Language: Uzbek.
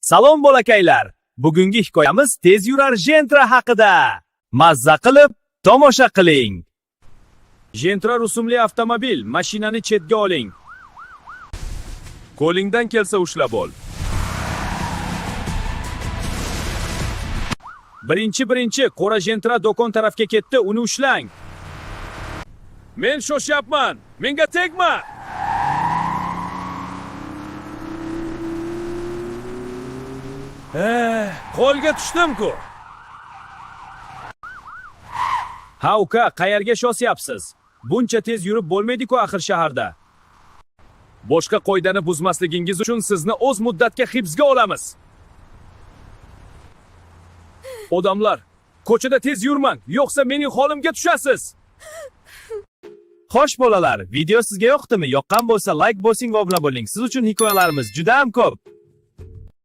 Salom, bolakaylar. Bugungi hikoyamiz tez yurar Gentra haqida. Mazza qilib tomosha qiling. Gentra rusumli avtomobil, mashinani chetga oling. Qo'lingdan kelsa ushlab ol. Birinchi, qora Gentra do'kon tarafga ketdi, uni ushlang. Men shoshyapman. Menga tegma. Qo'lga tushdim-ku. Ha uka, qayerga shoshyapsiz? Buncha tez yurib bo'lmaydi-ku axir shaharda. Boshqa qoidani buzmasligingiz uchun sizni o'z muddatga hibsga olamiz. Odamlar, ko'chada tez yurmang, yo'qsa mening holimga tushasiz. Xo'sh bolalar, video sizga yoqdimi? Yoqqan bo'lsa like bosing va obuna bo'ling. Siz uchun hikoyalarimiz juda ham ko'p.